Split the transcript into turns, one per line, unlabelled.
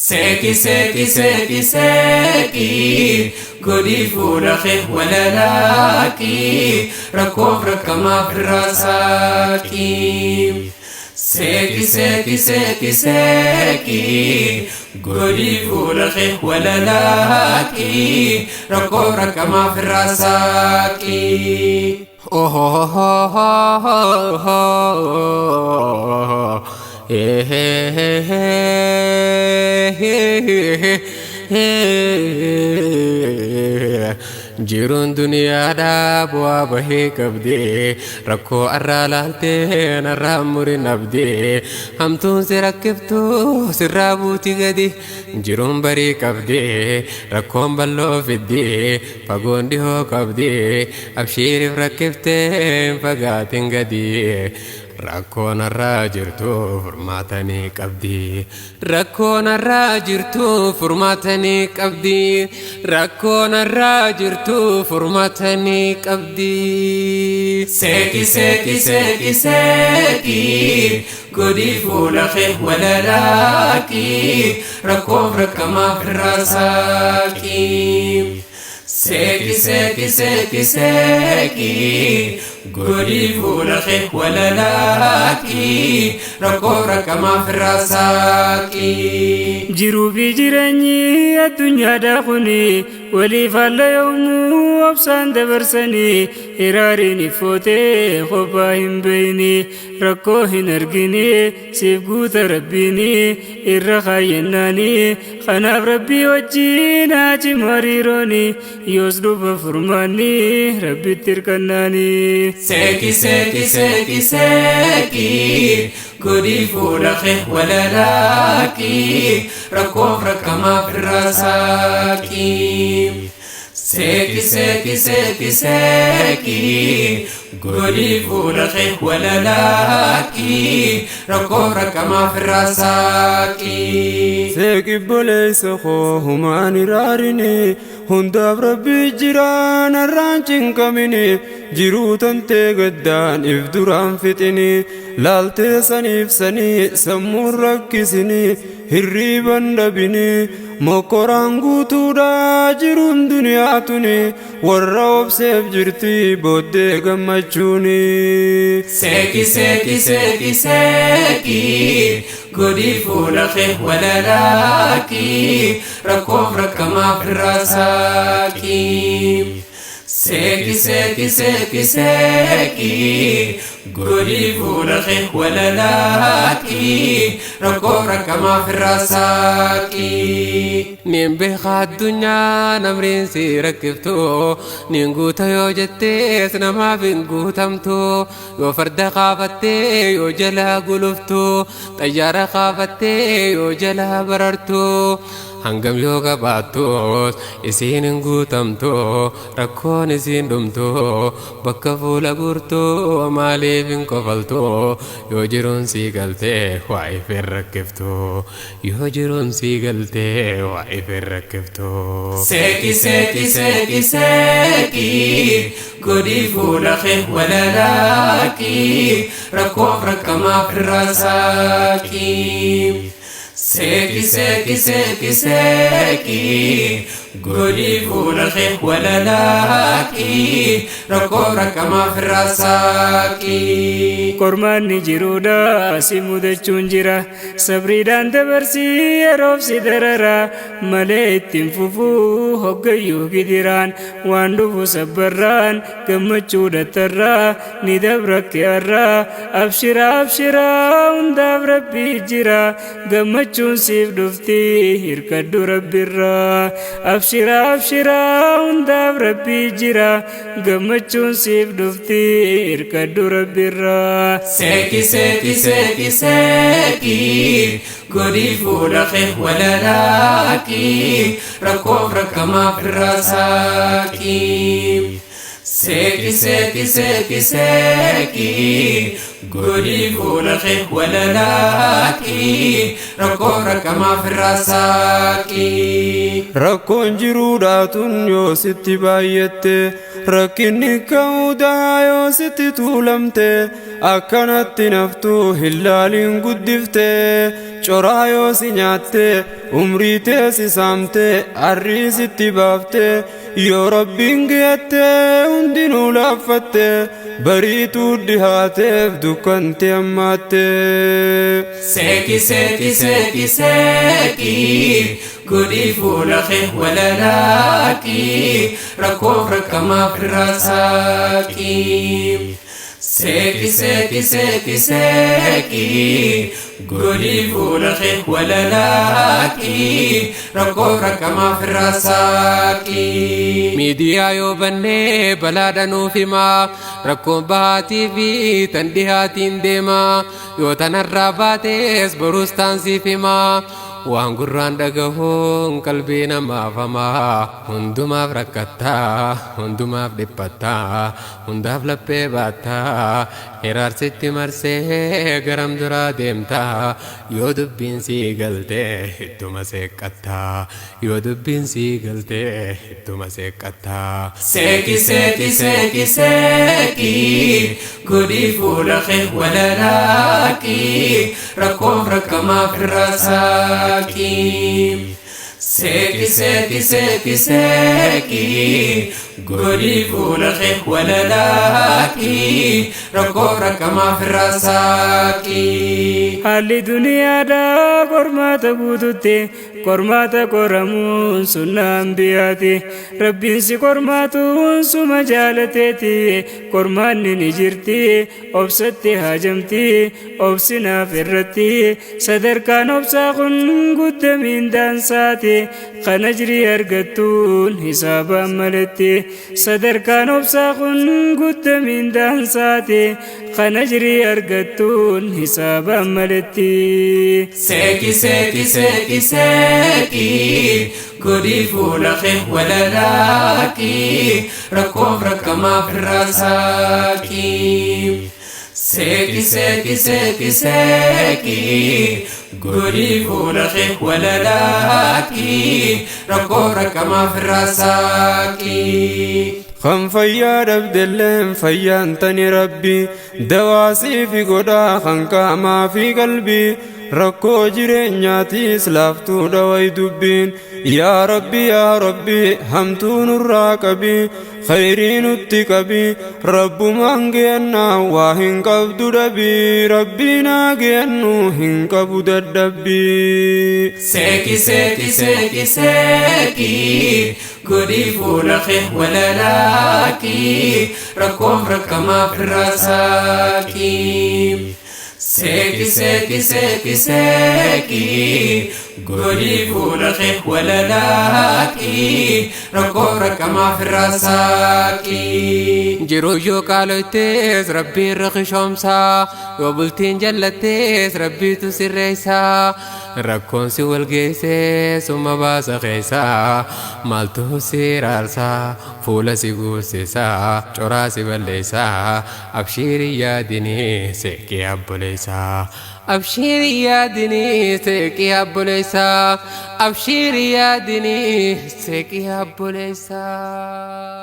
Seeqi seeqi seeqi seeqi godhii fuula kee walalaaqi rakkoof rakkamaaf irraa saaqi. Seeqi seeqi seeqi seeqi godhii fuula kee walalaaqi rakkoof rakkamaaf irraa saaqi.
Jiruun duniyaadhaa bu'aa bahee qabdi, rakkoo arraa laaltee narraa murin abdi, hamtuun si rakkiftu sirraa buuti gadi. Jiruun barii qabdi, rakkoon bal'oo fiddi, fagoon dhihoo qabdi, abshiiriif rakkiftee hin fagaatin gadi. Rakkoon har'aa jirtu furmaatanii qabdi. Rakkoon har'aa jirtu furmaatanii qabdi. Rakkoon har'aa jirtu furmaatanii qabdi.
Seeqi seeqi seeqi seeqi godhii fuula kee walalaaqi rakkoof rakkamaaf irraa saaqi. Seeqi seeqi seeqi seeqi godhii fuula kee walalaaqi rakkoof rakkamaaf irraa saaqi.
Jiruu fi jireenyi addunyaadhaa kuni waliif haala yommuu obsaan dabarsanii, hiraariin iffootee kophaa hin beeyni, rakkoo hin argini, siif guuta rabbiini irra kaayyennaani. Kanaaf rabbii wajjiin haa cimu hariirooni, yoos dhufa furmaanni rabbitti hirkannaani.
Seeqi seeqi seeqi seeqi godhii fuula kee walalaaqi rakkoof rakkamaaf irraa saaqi. Seeqi seeqi seeqi seeqi godhii fuula kee walalaaqi rakkoof rakkamaaf irraa saaqi.
Seeqi obboleessa koo, humaan iraarini, hundaaf rabbi jira, narraan cinqamini, jiruu tantee gaddaan if duraan fixini, laaltee saniif sanii sammuun rakkisini, hirriiban dhabini, mokkoraan guutuudha jiruun duniyaa tuni, warra obseef jirti booddee gammachuuni.
Seeqi seeqi seeqi seeqi godhii fuula kee walalaaqi rakkoof rakkamaaf irraa saaqi. Seeqi seeqi seeqi seeqi godhii fuula kee walalaaqi rakkoof rakkamaaf irraa saaqi.
Nin beeka addunyaa namriin si rakkiftu, nin guuta yoo jettees namaaf hin guutamtu, yoo farda kaafattee yoo jalaa guluftu, xayyaara kaafattee yoo jalaa barartu, hangam yoo qabaattus isiin hin guutamtu, rakkoon isiin dhumtu, bakka fuula guurtu maaliif hin kofaltu? Yoo jiruun sii galtee waa ifin rakkiftu, yoo jiruun sii galtee waa ifin rakkiftu.
Seeqi seeqi seeqi seeqi godhii fuula kee walalaaqi rakkoof rakkamaaf irraa saaqi. Seeqi seeqi seeqi seeqi godhii fuula kee walalaaqi rakkoof rakkamaaf irraa saaqi.
Qormaanni jiruudha si mudachuun jira, sabriidhaan dabarsii, yeroof si darara malee ittiin fufuu hoggayyuu gidiraan, waan dhufu sabbarraan gammachuu dattarraa ni dabra keerraa. Abshira abshira, hundaaf rabbii jira, gammachuun siif dhufti, hirkadhu rabbirraa. Abshira abshira, hundaaf rabbii jira, gammachuun siif dhufti, hirkadhu rabbirraa.
Seeqi seeqi seeqi seeqi godhii fuula kee walalaaqi rakkoof rakkamaaf irraa saaqi. Seeqi seeqi seeqi seeqi godhii fuula kee walalaaqi rakkoof rakkamaaf irraa saaqi.
Rakkoon jiruudhaatun yoo sitti baay'atte, rakkinni ka'uudhaa yoo sitti tuulamte, akkanatti naftuu hin laaliin guddifte, Coraa yoo si nyaatte, umrii tee si saamte, arrii sitti baafte, yoo Rabbiin geette hundinuu laaffatte, bariituu dhihaateef dukkanti hammaatte.
Seeki seeki seeki seeki godhii fuula kee walalaaki, rakkoof rakkamaaf irraa saaqi. Seeki seeki seeki seeki godhii fuula kee walalaaki, rakkoof rakkamaaf irraa saaqi.
Miidiyaa yoo bannee balaadha nuuf himaa, rakkoon bahaatii fi tan dhihaatiin deemaa, yoo tanarraa baatees boruus taansiif himaa. Waan gurraan dhagahuun qalbii namaaf hamaa, hundumaaf rakkattaa, hundumaaf dhiphattaa, hundaaf laphee baattaa, hiraarsitti marsee garam duraa deemtaa, yoo dubbiin sii galtee ittuma seeqqattaa, yoo dubbiin sii galtee ittuma seeqqattaa.
Seeki seeki seeki seeki godhii fuula kee walalaaki, rakkoof rakkamaaf irraa saaqi. Seeki seeki seeki seeki godhii fuula kee walalaaki, rakkoof rakkamaaf irraa saaqi.
Haalli duniyaadhaa qormaata guututti, qormaata qoramuun sunnaa ambiyaati. Rabbiin si qormaatuun suma jaalateeti. Qormaanni ni jirti, obsatti haajamti, obsinaaf irratti. Sadarkaan obsaa kun guddamiin daansaati. Kan ajrii argattuun hisaabaan maletti. Sadarkaan obsaa kun guddamiin daansaati. Kan ajrii argattuun hisaabaan maletti.
Seeki seeki seeki seeki godhii fuula kee walalaaki, rakkoof rakkamaaf irraa saaqi. Seeki seeki seeki seeki godhii fuula kee walalaaki, rakkoof rakkamaaf irraa saaqi.
Kan fayyaa dhabdelleen fayyaan tani Rabbi dawaasii fi godhaa kan qaamaa fi qalbii, rakkoo jireenyaatiis laaftuu dhaway dubbiin. Yaa Rabbi, yaa Rabbi, hamtuu nurraa qabi, khayrii nutti qabi. Rabbumaan geennaa waa hin qabdu dhabi, Rabbii naa geennu hin qabu dadhabbii.
Seeki seeki seeki seeki godhii fuula kee walalaaki, rakkoof rakkamaaf irraa saaqi. Seeki seeki seeki seeki godhii fuula kee walalaaki, rakkoof rakkamaaf irraa saaqi.
Jiruu yoo qaaloytees Rabbiin rakishoomsaa, yoo bultiin jallattees Rabbiitu sirreessaa, rakkoon si wal geessee suma baasa keessaa, maaltu si raarsaa, fuula si guursisaa, coraa si balleessaa, abshiirii yaadinii seeqii abboleessaa. Abshiirii yaadinii seeqii abboleessaa, abshiirii yaadinii seeqii abboleessaa.